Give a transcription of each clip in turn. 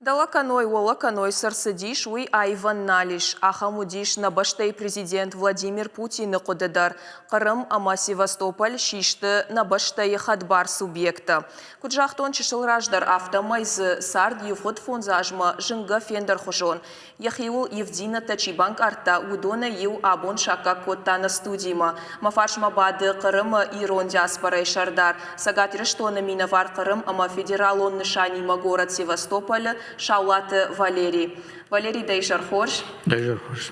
Дӕлӕ кӕной, уӕлӕ кӕной цы рцыдис, уый аивӕн нал ис. Ахӕм уыдис нӕ бӕстӕйы президент Владимир Путины хъуыды дӕр. Хъырым ӕмӕ Севастополь систы нӕ бӕстӕйы хӕдбар субъекттӕ. Куыд загътон чысыл раздӕр, афтӕмӕй дзы цард ивгъуыд фондзазмӕ зынгӕ фендӕрхуызон. Йӕхиуыл ивддзинӕдтӕ чи банкъардта, уыдонӕй иу абон саккаг кодта нӕ студимӕ. Мӕ фарсмӕ бады Хъырымы ирон диаспорӕйы сӕрдар, Цӕгат Ирыстоны минӕвар Хъырым ӕмӕ федералон нысанимӕ горӕт Севастополы Саулаты Валери. Валери, дӕ изӕр хорз. Дӕ изӕр хорз.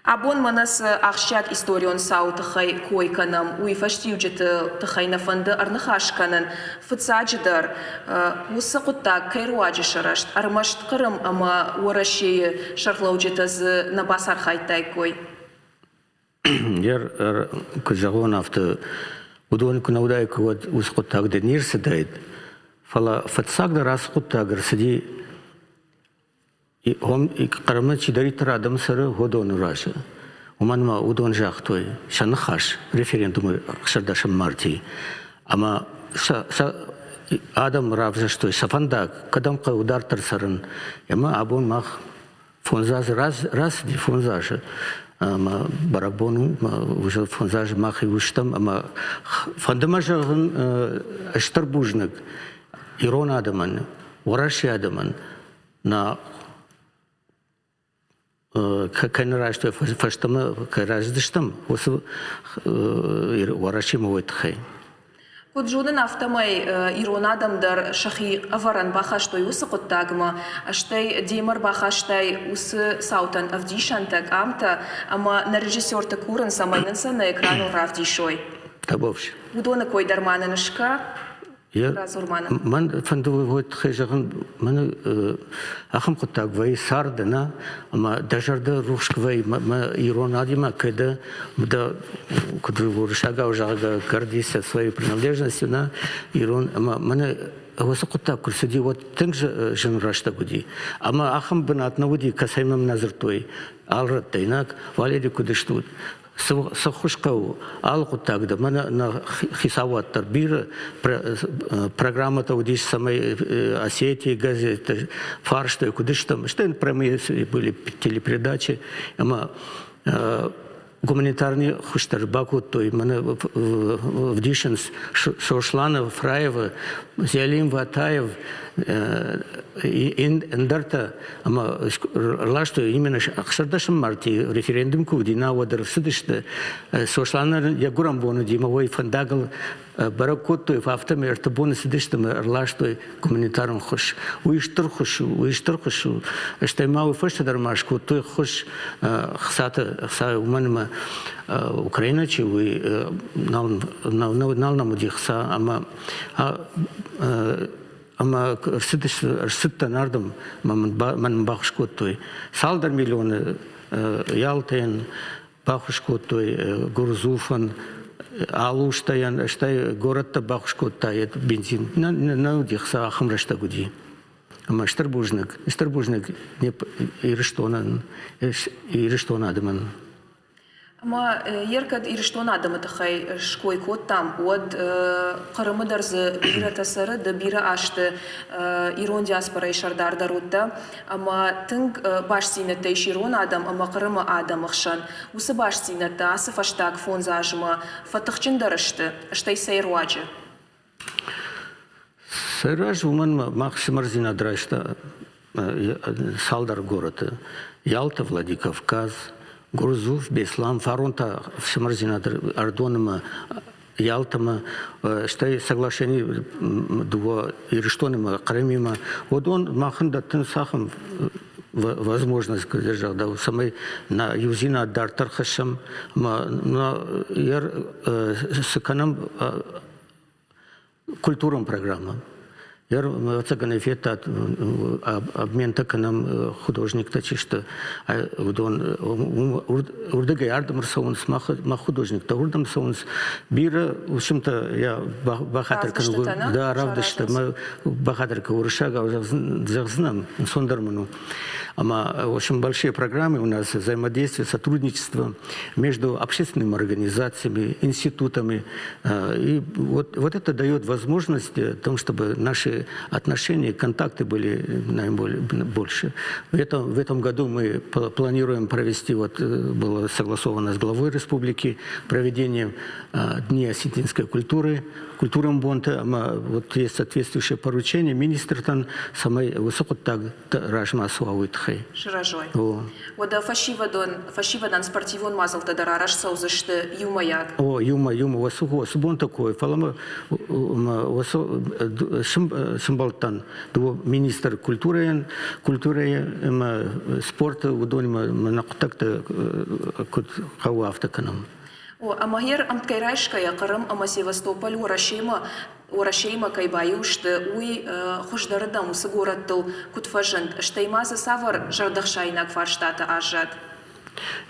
Абон мӕнӕ цы ахсджиаг историон цауы тыххӕй кой кӕнӕм, уый фӕстиуджыты тыххӕй нӕ фӕнды ӕрныхас кӕнын. Фыццаджыдӕр, уыцы хъуыддаг кӕй руаджы сырӕзт, ӕрмӕст Хъырым ӕмӕ Уӕрӕсейы сӕргълӕуджытӕ дзы нӕ бацархайдтаиккой? Куыд зӕгъон, афтӕ уыдон куы нӕ уыдаиккой, уӕд уыцы хъуыддаг дӕр не рцыдаид. Фӕлӕ фыццагдӕр ацы хъуыддаг ӕрцыди Хъырымы чидӕриддӕр адӕм цӕры, уыдоны разы. Уымӕн ӕмӕ уыдон загътой сӕ ныхас референдумы ӕхсӕрдӕсӕм мартийы. Ӕмӕ сӕ, сӕ адӕм равзӕрстой сӕ фӕндаг, кӕдӕм хъӕуы дарддӕр цӕрын. Ӕмӕ абон мах фондз азы рацыди, фондз азы. Ӕмӕ бӕрӕгбон у, уже фондз азы мах иу стӕм ӕмӕ фӕнды мӕ зӕгъын стыр бузныг ирон адӕмӕн, Уӕрӕсейы адӕмӕн, нӕ кӕй нӕ райстой фӕстӕмӕ кӕй райсдзыстӕм, уыцы Уӕрӕсемӕ уый тыххӕй. Куыд зонын, афтӕмӕй ирон адӕм дӕр сӕхи ӕвӕрӕн бахастой уыцы хъуыддагмӕ, стӕй демӕ ӕрбахастай уыцы цаутӕн ӕвдисӕнтӕ, къамтӕ, ӕмӕ нӕ режиссерты курын, цӕмӕй нын сӕ нӕ экраныл равдисой. Табовщ. Уыдоны кой дӕр ма нын скӕ. Мӕн фӕнды уой тыххӕй зӕгъын, мӕн ахӕм хъуыддаг вӕййы царды, нӕ, ӕмӕ дӕ зӕрдӕ рухс куы вӕййы, мӕ ирон адӕммӕ кӕй дӕ, дӕ куыд уырыссагау зӕгъгӕ, гордишься своей принадлежностью, нӕ, ирон, ӕмӕ мӕнӕ уыцы хъуыддаг куы рцыди, уӕд тынг зын рӕстӕг уыди. Ӕмӕ ахӕм бынат нӕ уыди, кӕцӕй мӕм нӕ дзырдтой алы рӕттӕй, нӕ, Валери, куыд стут? Цы ххуыс хъӕуы алы хъуыддаг дӕр. Мӕнӕ нӕ хицауад дӕр бирӕ программӕтӕ уыдис, цӕмӕй Осетийы газеттӕ фарстой, куыд стӕм. Стӕй прямые были телепередачи ӕмӕ гуманитарный ххуыс дӕр бакодтой. Мӕнӕ вдисынц Сосланов, Фраевы, Зелим Ватаев, ӕндӕртӕ ӕмӕ ӕрластой именно ӕхсӕрдӕсӕм марти референдум куы уыди, науӕд ӕрцыдысты. Сосланӕн йӕ гуырӕн бон уыди, ӕмӕ уый фӕндагыл бӕрӕг кодтой, афтӕмӕй ӕртӕ боны цыдысты ӕмӕ ӕрластой гуманитарон ххуыс. Уый стыр ххуыс у, уый стыр ххуыс у. Стӕй ма уый фӕстӕ дӕр ма скодтой ххуыс хцаты, хца, уымӕн ӕмӕ Украина чи уый нал, нал нӕм уыди хца ӕмӕ ӕмӕ ӕрцыдтӕн ардӕм, мӕн баххуыс кодтой. Цалдӕр миллионы Ялтӕйӕн баххуыс кодтой, Гурзуфӕн, Алустӕйӕн, стӕй горӕттӕ баххуыс кодта бензин. Нӕ уыди хца, ахӕм рӕстӕг уыди. Ӕмӕ стыр бузныг, стыр бузныг Ирыстонӕн, Ирыстоны адӕмӕн. Ӕмӕ йе ркӕд Ирыстоны адӕмы тыххӕй ской кодтам, уӕд Хъырымы дӕр дзы бирӕтӕ цӕры, ды бирӕ азты ирон диаспорӕйы сӕрдар дӕр уыдтӕ ӕмӕ тынг бастдзинӕдтӕ ис ирон адӕм ӕмӕ Хъырымы адӕмы хсӕн. Уыцы бастдзинӕдтӕ ацы фӕстаг фондз азмӕ фӕтыхджындӕр сты, стӕй цӕй руаджы? Сӕйраг уымӕн мах ӕфсымӕрдзинад райста цалдӕр горӕты. Ялта, Владикавказ, Гурзуф, Беслан, фарон та ӕфсымӕрдзинад Ӕрдонмӕ, Ялтамӕ, стӕй соглашение дыууӕ Ирыстонимӕ, Хъырымимӕ. Уыдон махӕн дӕттынц ахӕм возможность, зӕгъдӕу, цӕмӕй нӕ иудзинад дарддӕр хӕссӕм ӕмӕ нӕ цы кӕнӕм культурон программӕ. Ӕвӕццӕгӕн федтат, обментӕ кӕнӕм художниктӕ чи сты, уыдон уырдыгӕй ардӕм ӕрцӕуынц, мах художниктӕ уырдӕм цӕуынц. Бирӕ уысмтӕ йӕ бахатыр кӕнын, да, равдысты, бахатыр кӕн уырыссагау зӕгъдзынӕн, ӕнцондӕр мын у. Ӕмӕ очень большие программы у нас взаимодействие, сотрудничество между общественными организациями, институтами. И вот это дает возможность о том, чтобы наши отношения, контакты были наиболее больше. В этом году мы планируем провести, вот было согласовано с главой республики, проведение Дней осетинской культуры, культурон бонтӕ, ӕмӕ вот есть соответствующее поручение министртӕн, цӕмӕй уыцы хъуыддаг размӕ цӕуа, уый тыххӕй. Сырӕзой. Уӕдӕ фӕсивӕдӕн спортивон мадзӕлттӕ дӕр арӕзт цӕудзысты иумӕйаг? О, иумӕ, иумӕ, уыцы бон такой, фӕлӕ мӕ уыцы сымбӕлдтӕн дыууӕ министр культурӕйӕн, культурӕйы ӕмӕ спорты, уыдонимӕ нӕ хъуыддӕгтӕ куыд хъӕуы, афтӕ кӕнӕм. О, ӕмӕ гъер ӕмткӕй райсгӕйӕ Хъырым ӕмӕ Севастополь Уӕрӕсеимӕ кӕй баиу сты, уый хуыздӕрырдӕм уыцы горӕттыл куыд фӕзынд, стӕй ма дзы цавӕр зӕрдӕхсаинаг фарстатӕ аззад?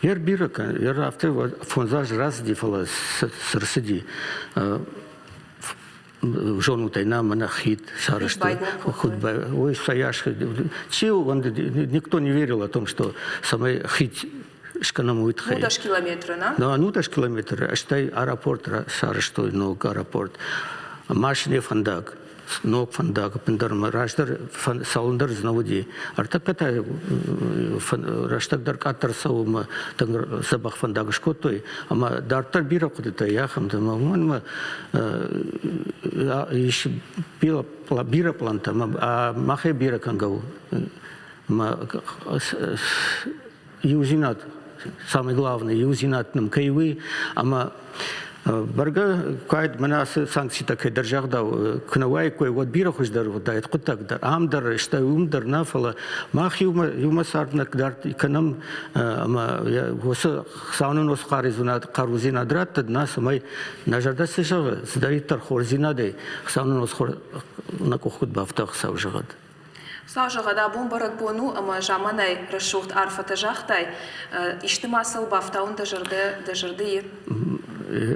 Ер бирӕ, ер афтӕ 5 азы рацыди, фӕлӕ цы рцыди? Зонут ӕй, нӕ мӕнӕ хид сарӕзтой. Ой, цӕйас чи никто не верил о том, что цӕмӕй хид скӕнӕм, уый тыххӕй. 19 километры, на? Да, 19 километры. Стӕй аэропорт сарӕзтой, ног аэропорт. Машине фӕндаг, ног фӕндаг, ӕппындӕр раздӕр цалындӕр нӕ уыди. Ӕртӕккӕ та рӕстӕг дӕр къаддӕр цӕуы ӕмӕ тынг дзӕбӕх фӕндаг скодтой. Ӕмӕ дарддӕр бирӕ хъуыдытӕ ахӕмтӕ, ӕмӕ уымӕн ис бирӕ пълантӕ, махӕй бирӕ кӕнгӕ у. Ӕмӕ иудзинад, самый главный, иудзинад нын кӕй уый, ӕмӕ бӕргӕ кӕд мӕнӕ ацы санкцитӕ кӕйдӕр загъдау куы нӕ уаиккой, уӕд бирӕ хуыздӕр уыдаид хъуыддаг дӕр. Ам дӕр, стӕй уым дӕр нӕ, фӕлӕ мах иумӕ цард нӕ дард кӕнӕм ӕмӕ уыцы Хуыцау нын уыцы хъарудзинад раттӕд, нӕ, цӕмӕй нӕ зӕрдӕ цы зӕгъы, цыдӕриддӕр хорздзинадӕй Хуыцау нын уыцы нӕ къух куыд бафта, Хуыцау зӕгъӕд. Хуыцау зӕгъӕд, абон бӕрӕгбон у ӕмӕ заманай рӕсугъд арфӕтӕ загътай. Исты ма сыл бафтауын дӕ зӕрды и?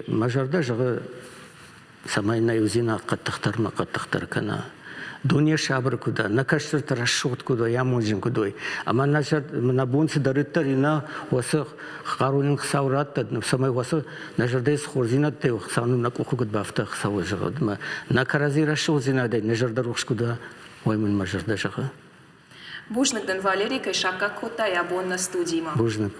Мӕ зӕрдӕ зӕгъы, цӕмӕй нӕ иудзинад хъӕддыхдӕр ма хъӕддыхдӕр кӕна. Дуне сабыр куы дӕ, нӕ кӕстӕртӕ рӕсугъд куыд уой, амондджын куыд уой, ӕмӕ нӕ бон цыдӕриддӕр и, нӕ уыцы хъару нын Хуыцау раттӕд, цӕмӕй уыцы нӕ зӕрдӕйы цы хорздзинӕдтӕ Хуыцау нын нӕ къухы куыд бафта, Хуыцауы зӕгъӕд, ӕмӕ нӕ кӕрӕдзи рӕсугъддзинадӕй нӕ зӕрдӕ рухс куыд уа, уый мын мӕ зӕрдӕ зӕгъы. Бузныг дын, Валери, кӕй саккаг кодтай абон нӕ студимӕ. Бузныг.